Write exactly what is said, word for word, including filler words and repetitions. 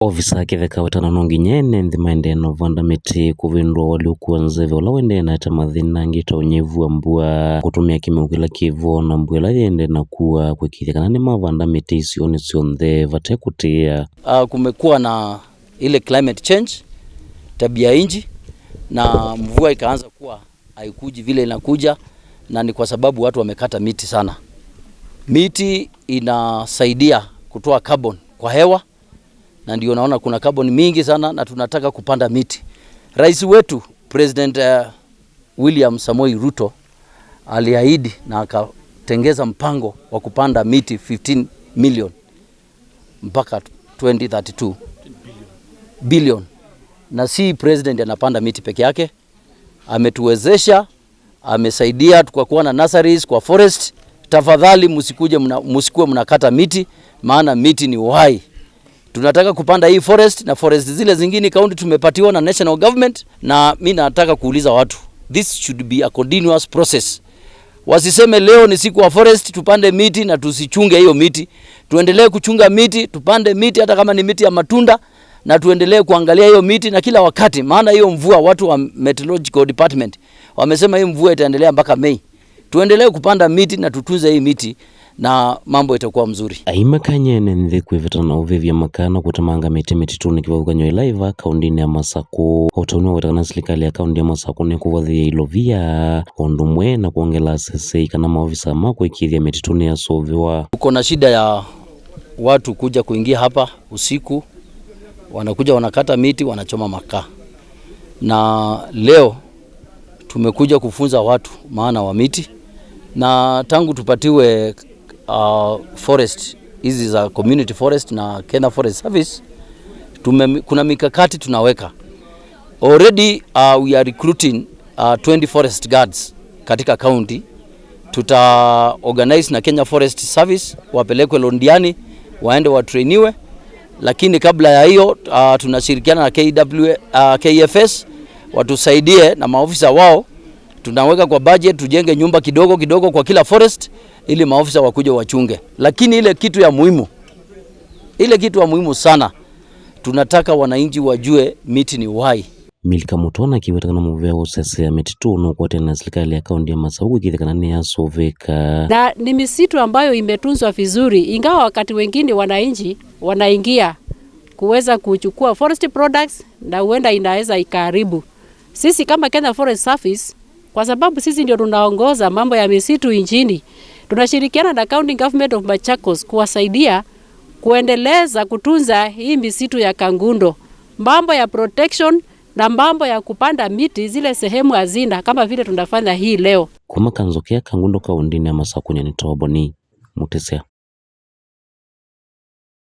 Ovisa Kĩtheka aweta no nginya ene nthĩ maendee na ũvanda mĩtĩ kũvĩndũa ũalyũku wa nzeve ũla ũendee na ata mathĩna angĩ ta ũnyivu wa mbua, kũtũmĩa kĩmeu kĩla kĩvo na mbua ĩla yĩendee na kua, kũĩkĩĩthya kana nĩmavanda mĩtĩ isionĩ syonthe vate kũtĩĩa. Ah, kumekuwa na ile climate change, tabia nchi, na mvua ikaanza kuwa haikuji vile inakuja, na ni kwa sababu watu wamekata miti sana. Miti inasaidia kutoa carbon kwa hewa, na ndio unaona kuna carbon mingi sana, na tunataka kupanda miti. Rais wetu, President, eh, William Samoei Ruto aliahidi na akatengeza mpango wa kupanda miti fifteen million mpaka twenty thirty-two. Billion. Na si president anapanda miti peke yake, ametuwezesha, amesaidia tukakuwa na nurseries kwa forest. Tafadhali msikuje mna, msikuwe mnakata miti, maana miti ni uhai. Tunataka kupanda hii forest na forest zile zingine kaunti tumepatiwa na national government, na mi nataka kuuliza watu, this should be a continuous process. Wasiseme leo ni siku wa forest, tupande miti na tusichunge hiyo miti. Tuendelee kuchunga miti, tupande miti hata kama ni miti ya matunda, na tuendelee kuangalia hiyo miti na kila wakati, maana hiyo mvua, watu wa meteorological department wamesema hii mvua itaendelea mpaka Mei. Tuendelee kupanda miti na tutunze hii miti, na mambo itakuwa mzuri. Aima kanyene nthĩ kwĩvĩta na ũvĩvya makaa na kũtemanga mĩtĩ mĩtitũnĩ kĩvathũkany'o ĩla ĩva kaũndĩnĩ ya Masakũ. Ũtaũni wa wetana silikalĩ ya kaũndĩ ya Masakũ nĩ kũvathĩĩa ilovia, ũndũ ũmwe na kwongela asesei kana maovisa ma kũĩkĩĩthya mĩtitũnĩ yasũvĩwa. Tuko na shida ya watu kuja kuingia hapa usiku, wanakuja wanakata miti, wanachoma makaa. Na leo tumekuja kufunza watu maana wa miti, na tangu tupatiwe, uh, forest hizi za community forest na Kenya Forest Service, tume, kuna mikakati tunaweka. Already, uh, we are recruiting, uh, twenty forest guards katika county. Tuta organize na Kenya Forest Service, wapelekwe Londiani, waende watrainiwe. Lakini kabla ya hiyo, uh, tunashirikiana na K W, uh, K F S, watusaidie na maofisa wao. Tunaweka kwa budget, tujenge nyumba kidogo kidogo kwa kila forest, ili maofisa wakuje wachunge. Lakini ile kitu ya muhimu, ile kitu ya muhimu sana, tunataka wananchi wajue miti ni uhai. Milka Mutwana akiweta kana mũvea wa ũsesea mĩtitũ nũkwatene na silikalĩ ya kaũndĩ ya Masakũ kũĩkĩĩthya kana nĩyasũvĩka. Na ni misitu ambayo imetunzwa vizuri, ingawa wakati wengine wananchi wanaingia kuweza kuchukua forest products na huenda inaweza ikaharibu. Sisi kama Kenya Forest Service, kwa sababu sisi ndio tunaongoza mambo ya misitu nchini, tunashirikiana na County Government of Machakos kuwasaidia kuendeleza kutunza hii misitu ya Kangundo. Mambo ya protection na mambo ya kupanda miti zile sehemu hazina, kama vile tunafanya hii leo. Kuma Kanzokea, Kangundo, kaũndĩnĩ ya Masakũ, nĩ Toboni Mutisya.